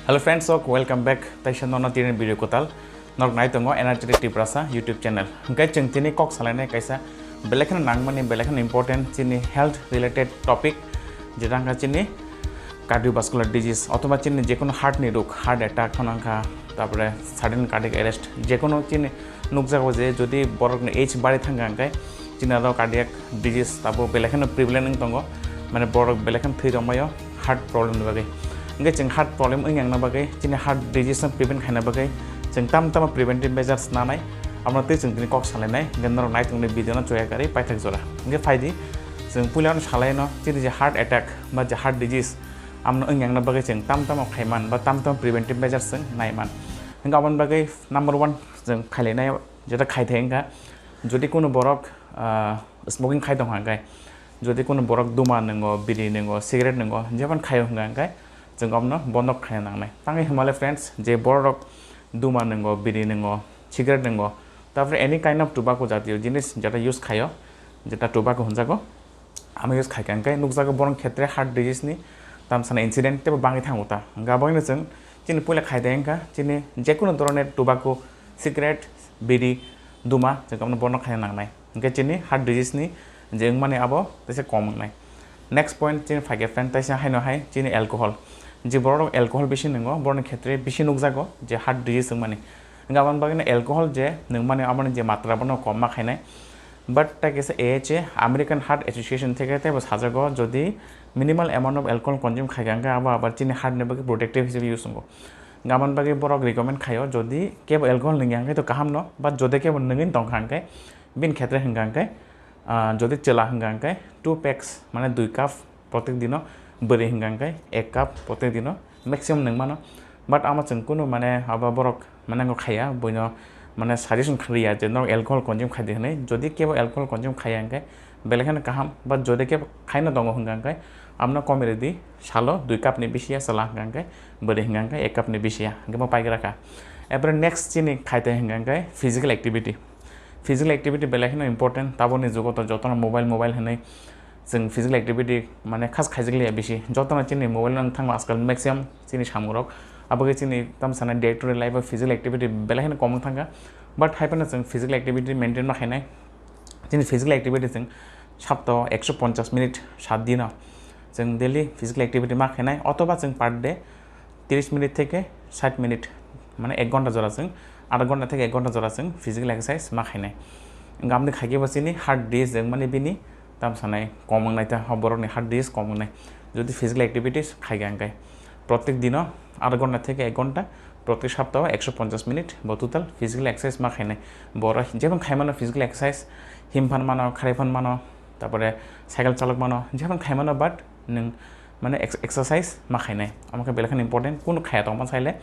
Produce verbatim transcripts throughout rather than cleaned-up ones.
Hello friends, sok welcome back. Taisa nono tini video kwtal. Norok nai tongo Energetic Tiprasa YouTube channel. Hwnkhe chwng tini kok salainai kaisa belai kheno nangmani, belai kheno important chini health related topic, jeta wngkha chini cardiovascular disease, othoba chini jekono heart ni rok, heart attack hono wngkha, tapore sudden cardiac arrest, jekono chini nukjago je jodi borok ni age bari thangkha hwnkhe chini aro cardiac disease abo belai kheno prevalent wng tongo, mane borok belai kheno thwi tongbaio heart problem ni bagwi. Hwnkhe chwng heart problem wng yangna bagwi, chini heart disease no prevent khaina bagwi chwng tam tamo preventive measures nanai, abono tei chwng tini kok salainai. Hwnkhe norok nai tongni video no choya karwi paithak jora. Hwnkhe phaidi chwng puila no salaino chini je heart attack ba je heart disease, amno wng yangna bagwi chwng tam tamo khaiman ba tam tamo preventive measures chwng naiman. Hwnkhe aboni bagwi number one chwng khailainai jeta khaithai wngkha, jodi kunu borok, ah, smoking khai tongkha hwnkhe, jodi kunu borok duma nwngo, biri nwngo, cigarette nwngo, jebon khaio hwnkha hwnkhe chwng abono bondo khaina nangnai. Tangwi hwnmale friends, je borok duma nwngo, biri nwngo, cigarette nwngo, tapore any kind of tobacco jatiyo jinis jeta use khaio, jeta tobacco hwnjago, amo use khaikha hwnkhe nukjago borok khetre heart disease ni tamsana incident teibo bangwi thango ta. Hwnkhe aboino chwng chini puila khaidai wngkha chini jekunu dhoroner tobacco, cigarette, biri, duma, chwng abono bondo khaina nangnai. Hwnkhe chini heart disease ni je wngmani abo teisa kom wngnai. Next point chini phaikhe friend, teisa haino hai chini alcohol. Je borok alcohol bisi nwngo, borokni khetre bisi nukjago je heart disease wngmani. Hwnkhe aboni bagwino alcohol je nungmani, aboni je matra bono kom ma khainai. But ta kisa A H A, American Heart Association theke teibo sajago, jodi minimal amount of alcohol consume khaikha hwnkhe abo abar chini heart ni bagwi protective hisabe use wngo. Hwnkhe aboni bagwi borok recommend khaio, jodi kebo alcohol nungya hwnkhe to kaham no, but jodi kebo nungwi tongkha hwnkhe bini khetre hwnkha hwnkhe, ah, jodi chwla hwnkha hwnkhe two packs, mane dui cup protek dino, bwrwi hwnkha hwnkhe ek cup protek dino maximum nung mano. But amo chwng kunu mane abo borok mane wngkha khaiya, buino mane suggestion riya je norok alcohol consume khaidi hwnwi. Jodi kebo alcohol consume khaiya hwnkhe belai kheno kaham, but jodi kebo khaino tongo hwnkha hwnkhe amno komi rwdi, salo dui cup ni bisi ya chwla hwnkha hwnkhe, bwrwi hwnkha hwnkhe ek cup ni bisi ya, hwnkhe bo paigra kha. Epore next chini khaite hwnkha hwnkhe physical activity. Physical activity belai kheno important, taboni jugo to jotono mobile, mobile hwnwi chwng physical activity mane khas khaijak liya bisi. Jotono chini mobile no wng thango ajkal maximum chini samungrok. Aboni chini tam sana day to day life o physical activity belai kheno kom wng thangkha. But hai phano chwng physical activity maintain ma khainai. Chini physical activity chwng saptao ekso ponchas minute, sat dino chwng daily physical activity ma khainai, othoba chwng per day tris minute theke sait minute, mane ek ghonta jora chwng, aat ghonta theke ek ghonta jora chwng physical exercise ma khainai. Wngkha aboni khaikhe bo chini heart disease wngmani bini tam sanai kom wngnai ta, o borokni heart disease kom wngnai. Jodi physical activities khaikha hwnkhe, protek dino aat ghonta theke ek ghonta, protek saptao ekso ponchas minute bo total physical exercise ma khainai. Bo oro jebon khaimano physical exercise, him phan mano, kharwi phan mano, tapore cycle chalok mano, jebon khaimano, but nwng mane ex-, exercise ma khainai. Omo khe belai kheno important, kunu khaya tongma saile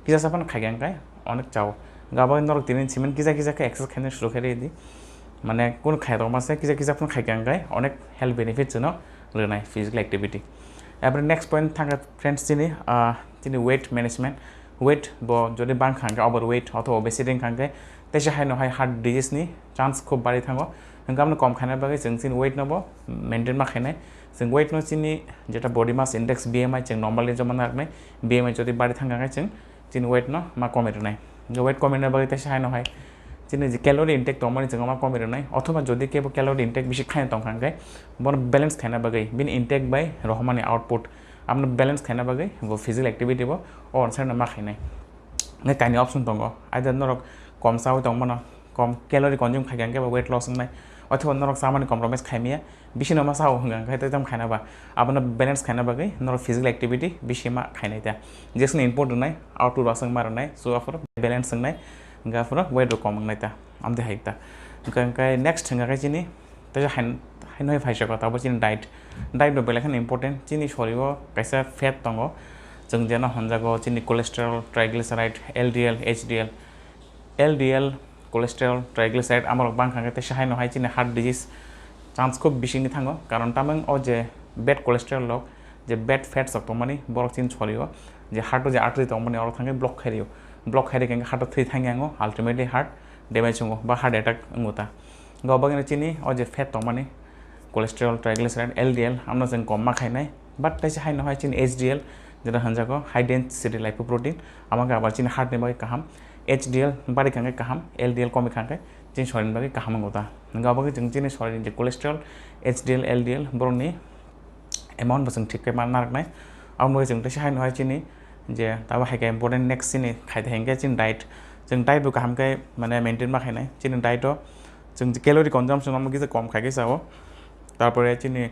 kisa saphano khaikha hwnkhe onek chao. Gabagwi norok tini simin kisa kisa khe exercise khaina suru khe ridi. Mane kunu khaya tongma se kisa kisa phano khaikha hwnkhe onek health benefit chwno rwnai physical activity. Epore next point thangkha friends chini, ah, chini weight management. Weight bo jodi bangkha hwnkhe, overweight othoba obesity wngkha hwnkhe, teisa haino hai heart disease ni chance khub bari thango. Hwnkhe aboni kom khaina bagwi chwng chini weight no bo maintain ma khainai. Chwng weight no chini jeta body mass index, B M I, chwng normally joma narwknai. B M I jodi bari thangkha hwnkhe chwng chini weight no ma komai rwnai. Hwnkhe weight komai rwna bagwi teisa haino hai chini je calorie intake tongmani chwng ma komai rwnai, othoba jodi kebo calorie intake bisi khaina tongkha hwnkhe bono balance khaina bagwi bini intake bai rohormani output abono balance khaina bagwi bo physical activity bo o onsaino ma khainai. Hwnkhe kainwi option tongo, either norok kom chawi tongmano, kom calorie consume khaikha hwnkhe bo weight loss wngnai, othoba norok chamani compromise khaimaya, bisino ma chao hwnkha hwnkhe tei tamo khaina ba, abono balance khaina bagwi norok physical activity bisi ma khainai ta. Jeswkni input rwnai, output aswk ma rwnai, so aphuru balance wngnai, hwnkhe aphuru weight rok kom wngnai ta, amtwi hai ta. Hwnkhe, hwnkhe next hwnkha khe chini, tei hain-, haino hai phaisa kha, tabuk chini diet, diet bo belai kheno important, chini sorio kaisa fat tongo, chwng jeno honjago chini cholesterol, triglyceride, L D L, H D L, L D L, cholesterol, triglyceride amorok bangkha hwnkhe teisa haino hai chini heart disease chance khub bisi wngwi thango, karon tamung o je bad cholesterol rok, je bad fats rok tongmani borok chini sorio je heart o je artery tongmani oro thangwi block khairwio, block khairwi hwnkhe heart o thwi thangya wngo, ultimately heart damage wngo ba heart attack wngo ta. Hwnkhe obagwino chini o je fat tongmani cholesterol, triglyceride, L D L amno chwng kom ma khainai, but teisa haino hai chini H D L, Jeta hanjago high density lipoprotein, amo khe abar chini heart ni bagwi kaham, H D L bari kha khe kaham, L D L komi kha khe chini sorir ni bagwi kaham wngo ta. Hwnkhe abo khe chwng chini sorir ni je cholesterol, H D L, L D L borokni amount bo chwng thik khe ma narwknai. Aboni bagwi chwng teisa haino hai chini je tabo hai khe important next chini khaithai hwnkhe chini diet. Chwng diet bo kaham khe mane maintain ma khainai. Chini diet o chwng calorie consumption omo kisa kom khai khe chao. Tarpore chini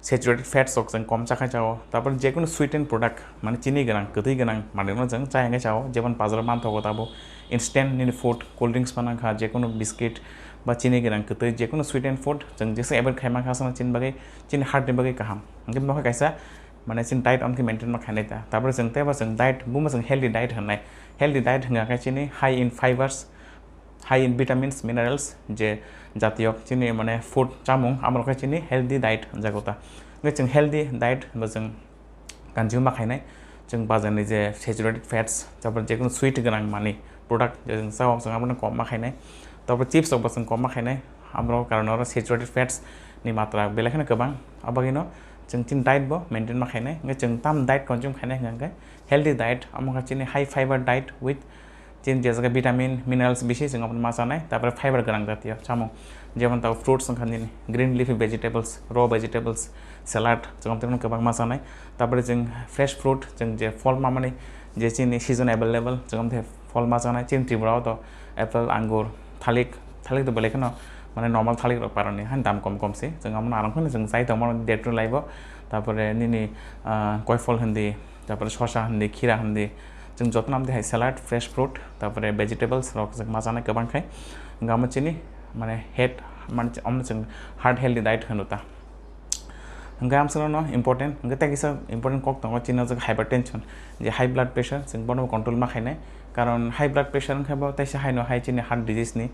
saturated fats rok chwng kom cha khai chao. Tarpore jekunu sweetened product mane chini gwnang, kwtwi gwnang manwino chwng cha hwnkhe chao. Jemon bazaro manthogo tabo instant nini food, cold drinks manang kha, jekunu biscuit ba chini gwnang kwtwi jekunu sweetened food chwng jesa avoid khai mankha aswkno chini bagwi, chini heart ni bagwi kaham. Hwnkhe bo khe kaisa mane chini diet omo khe maintain ma khainai ta. Tarpore chwng teibo chwng diet, bumo chwng healthy diet hwnnai. Healthy diet hwnkha khe chini high in fibers, high in vitamins, minerals, je jatiyo chini mane food chamung, amo khe chini healthy diet hwnjago ta. Hwnkhe chwng healthy diet bo chwng consume ma khainai. Chwng bazarni je saturated fats, tarpore jekunu sweet gwnang mani product je chwng chao, chwng abono kom ma khainai. Tarpore chips rok bo chwng kom ma khainai, amo karon oro saturated fats ni matra belai kheno kwbang. Abagino chwng chini diet bo maintain ma khainai. Hwnkhe chwng tam diet consume khainai hwnkhe healthy diet, amo khe chini high fiber diet with chini je jaga vitamin, minerals bisi chwng abono ma chanai, tarpore fiber gwnang jatiyo chamung, jemon tabo fruits wngkha nini, green leafy vegetables, raw vegetables, salad, chwng abono kwbang ma chanai. Tarpore chwng fresh fruit, chwng je phol mamani je chini season available, chwng abono phol ma chanai. Chini Tripura o to apple, angur, thalik, thalik to belai kheno mane normal thalik rok parani han dam kom kom se, chwng abono arang phano chwng chai tongmano day to life o. Tarpore nini, ah, koiphol hindi, tarpore sosa hindi, khira hindi, chwng jotono amtwi hai salad, fresh fruit, tarpore vegetables rok chwng ma chanai kwbang khai. Hwnkhe amo chini mane head, mane omo chwng heart healthy diet hwno ta. Hwnkhe amsano important, hwnkhe tei kisa important kok tongo, chini o jaga hypertension, je high blood pressure, chwng bono control ma khainai. Karon high blood pressure wngkhe bo teisa haino hai chini heart disease ni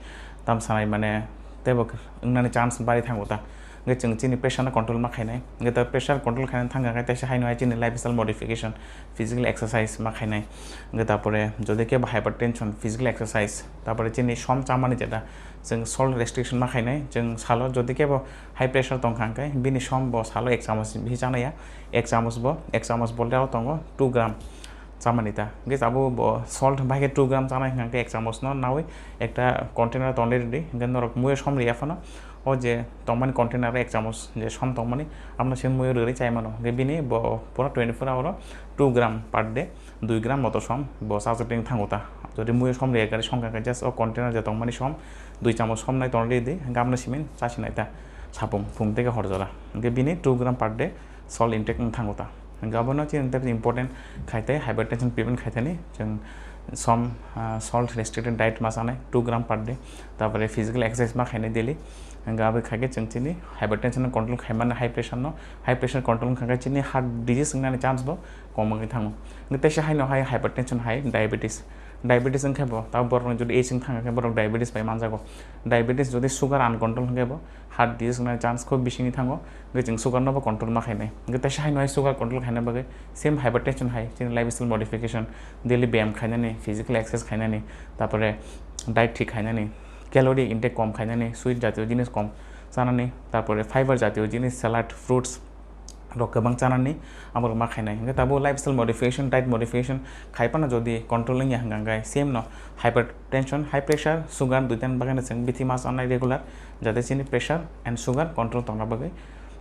tam sanai mane teibo wngnani chance bari thango ta. Hwnkhe chwng chini pressure no control ma khainai. Hwnkhe ta pressure control khainani thangkha khe teisa haino hai chini lifestyle modification, physical exercise ma khainai. Hwnkhe tarpore jodi kebo hypertension, physical exercise, tarpore chini som chamani jeta chwng salt restriction ma khainai. Chwng salo jodi kebo high pressure tongkha hwnkhe bini som bo salo ek chamoch bisi chanaya, ek chamoch bo, ek chamoch bo leo tongo two gram chamani ta. Hwnkhe abo bo salt bai khe two gram chanai hwnkhe ek chamoch no naui ekta container tonle rwdi. Hwnkhe norok muiyo som riya phano o je tongmani container o ek chamoch je som tongmani, abono se muiyo rwrwi chai mano. Hwnkhe bini bo pura twenty four hour o two gram per day, dui gram moto som bo chajak thango ta. Jodi muiyo som riya gari songkha khe just o container je tongmani som dui chamoch som nai tonle rwdi, hwnkhe abono simin chasinai ta sapung phung tei hor jora. Hwnkhe bini two gram per day salt intake wng thango ta. Hwnkhe abono chini tei important khai tei hypertension prevent khai thani chwng som, ah, salt restricted diet ma chanai two gram per day, tarpore physical exercise ma khainai daily. Hwnkhe abo khai khe chwng chini hypertension no control khai mano, high pressure no, high pressure control wngkha khe chini heart disease wngnani chance bo kom wngwi thango. Hwnkhe teisa haino hai hypertension hai diabetes, diabetes wngkhe bo tabo borok jodi age wng thangkha khe borok diabetes bai manjago. Diabetes jodi sugar uncontrol wngkhe bo heart disease wngnani chance khub bisingni thango, hwnkhe chwng sugar no bo control ma khainai. Hwnkhe teisa haino hai sugar control khaina bagwi same hypertension hai chini lifestyle modification, daily byam khainani, physical exercise khainani, tarpore diet thik khainani, calorie intake kom khainani, sweet jatiyo jinis kom chanani, tarpore fiber jatiyo jinis, salad, fruits rok kwbang chanani, amo rok ma khainai. Hwnkhe tabuk lifestyle modification, diet modification khai phano jodi control wngya hwnkha hwnkhe same no hypertension, high pressure, sugar duitani bagwi no chwng bithi ma chanai regular, jate chini pressure and sugar control tongna bagwi.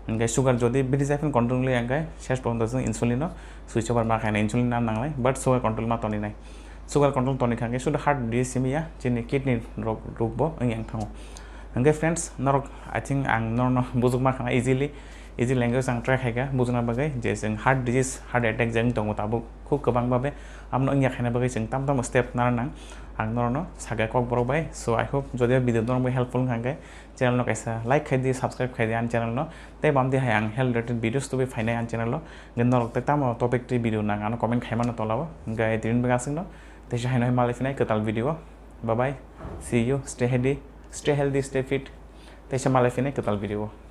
Hwnkhe sugar jodi bithi jai phano control wngya hwnkhe ses porjonto chwng insulin no switch over ma khainai, insulin no nangnai, but sugar control ma toninai. Sugar control toni kha hwnkhe sudu heart disease simi ya, chini kidney rok, rok bo wngya wng thango. Hwnkhe friends, norok, I think ang norokno bujukma khana easily, easy language ang try khaikha bujukna bagwi je chwng heart disease, heart attack je wng tongo tabuk khub kwbang babe, amno wngya khaina bagwi chwng tam tam step nana nang. Ang norokno sakha kokborok bai. So I hope jodi o video norok bai helpful wngkha hwnkhe channel no kaisa like khaidi, subscribe khaidi ani channel no. Tei bamdi hai ang health related videos tubui phainai ani channel o. Hwnkhe norok tei tamo topic twi video nang ano comment khaimano tola o. Hwnkhe tini bagwi aswkno teisa haino hai malai phinai kwtal video o. Bye bye. See you. Stay healthy. Stay healthy, stay fit. Teisa malai phinai kwtal video o.